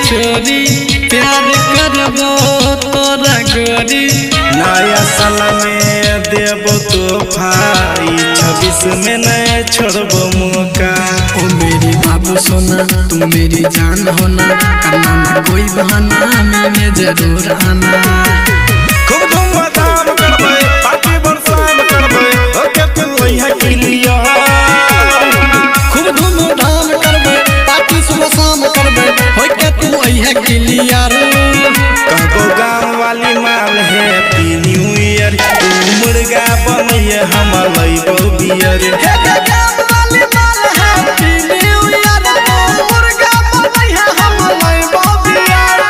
छोरी, प्यार करबो तोरा गोरी। नया साल में देबो तोहफा, ई 26 में नहीं छोड़बो मौका। ओ मेरी बाबू सोना, तुम मेरी जान होना, करना ना कोई बहाना, मिलने जरूर आना। खूब धूमधाम करबै, पार्टी बरसाम करबै, ओके तू अइहे क्लियर। खूब धूमधाम करबै, पार्टी सुबह शाम करबै, होय के तू अइहे क्लियर। कहबो गाँव वाली माल हैप्पी न्यू ईयर, तू मुर्गा बनैहे हम लैबो बियर। हे गे गाम वाली माल हैप्पी न्यू ईयर, तू मुर्गा बनैहे हम लैबो बियर।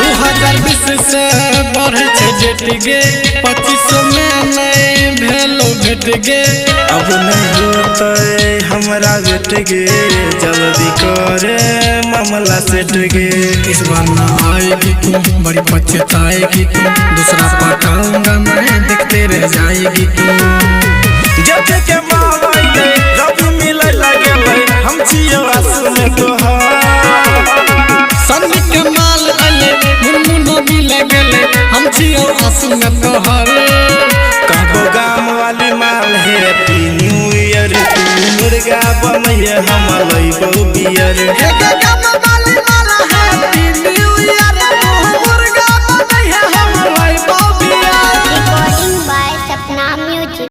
2020 से बढ़ै छै डेट गे, 25 में नहि भेलो भेट गे। अब नहीं होतै हमरा बेट गे, जल्दी करे मामला सेट गे। इस बार ना आएगी तू, बड़ी पछताएगी तू, दूसरा पटाऊंगा मैं, देखते रह जाएगी तू। जब के माल अइलै, रवि मिलै लगेलै, हम छियौ आस में तोहर। सन्नी के माल अइलै, मुनमुनो मिले गेलै, हम छियौ आसू में तोहर। कहबो गाम वाली माल हैप्पी न्यू ईयर, तू मुर्गा बनैहे हम लैबो बियर। हे गे गाम